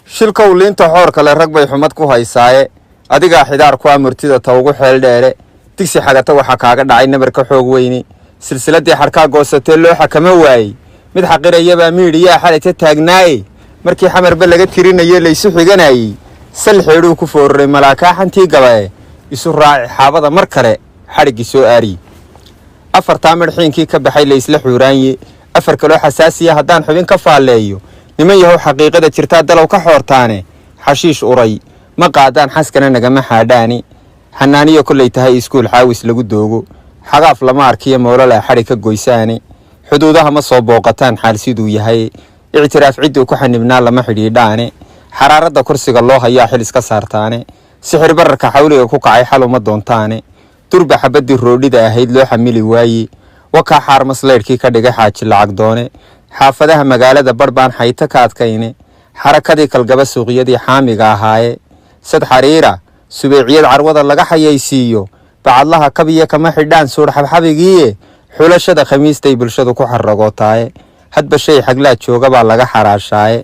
Shilkow liinta xoor kale rag bay xumad ku haysaaye, adigaa xidaar ku amurtida ta ugu xeel dheere. Digsi xagata waxaa kaaga dhacay nabarka xoog weyne. Silsiladii xadhkaa goosatee loo xakamo waayey, mid xaqirayabaa miidhiyaa xalayta taagnaaye. Markii xamarba laga tirinaye laysu xiganayey, sal xeedhuu ku fooraray malaakaaxantii gabae. Isu raaci xaabada mar kale xadhiggii soo aariye. Afartaa midhxiinkii ka baxay laysla xuuraanye. Afar kaloo xasaasiya haddaan xubin ka faalleeyo, niman yahow, xaqiiqada jirtaa dalow ka xoortaane. Xashiish uray ma qaadaan, xaskana nagama xaadhaani. Xanaaniyo kollay tahay iskuul xaawis lagu doogo, xagaaf lama arkiyo moololaa xadhi ka goysaane. Xuduudaha ma soo booqataan xaal siduu yahay, ictiraaf cidduu ku xanibnaa lama xidhiidhaane. Xaraaradda kursiga loo hayaa xil iska saartaane. Sixir bararka xawliga ku kacay xal uma doontaane. Durba xabaddii roodhida ahayd loo xamili waaye, wakaa xaarmaslaydhkii ka dhigay xaaji lacag doone. Xaafadaha magaalada barh baan xayto ka adkayne. Xarakadii kalgaba suuqyadii xaamiga ahaaye, sad xariira subeeciyad carwada laga xayaysiiyo, bacadlaha kabiya kama xidhaan suudh xabxabigiiye. Xulashada khamiistay bulshadu ku xaragootaaye, hadba shay xaglaa jooga baa laga xaraashaaye.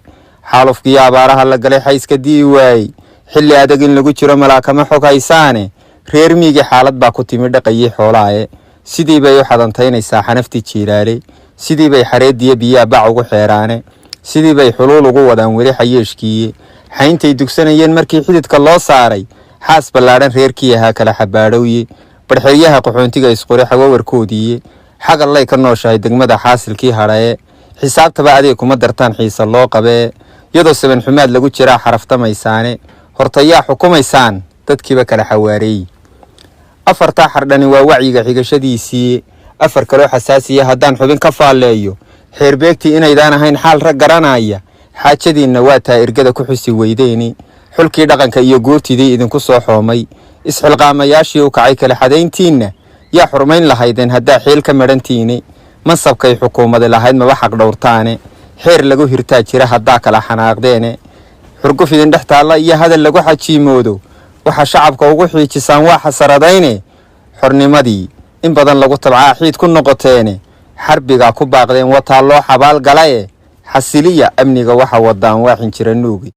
Xaalufkiyo abaaraha la galay xayska di'i waayey, xilli adag in lagu jiro malaa kama xog haysaane. Reer miigi xaalad baa ku timi dhaqayii xoolaaye, sidii bay u xadantaynaysaa xanaftii jiilaaley, sidii bay xareediyo biyaha bac ugu xeeraane, sidii bay xuluul ugu wadaan weli xayeeshkiiye. Xayntay dugsanayeen markii xididka loo saaray, xaas ballaadhan reerkii ahaa kala xabaadhowye. Barxeryaha qaxoontiga isqore xawawarkoodiiye, xagallay ka nooshahay degmada xaasilkii hadhaye. Xisaabtaba adeeg kuma dartaan xiisa loo qabee, iyadoo saban xumaad lagu jiraa xaraftamaysaane. Hortayaa xukumaysaan dadkiiba kala xawaareey. Afartaa xardhani waa wacyiga xigashadiisii. Afar kaloo xasaasiya haddaan xubin ka faalleeyo, xeerbeegtii inaydaan ahayn xaal rag garanaya, xaajadiinna waa taa ergada ku xusi weydeeni. Xulkii dhaqanka iyo guurtidii idinku soo xoomay, isxilqaamayaashii u kacay kala xadayntiinna, yaa xurmayn lahaydeen haddaa xiil ka madhantiini? Mansabkay xukuumadi lahayd maba xaq dhowrtaane. Xeer lagu hirtaa jira haddaa kala xanaaqdeene. Xurguf idin dhex taalla iyo hadal lagu xajiimoodo, waxaa shacabka ugu xiijisaan waa xasaradayne. Xornimadii in badan lagu tabcaa xiid ku noqoteene. Xarbigaa ku baaqdeen wataa loo xabaal galaye. Xasiliya amniga waxa wadaan waa xinjira nuugi.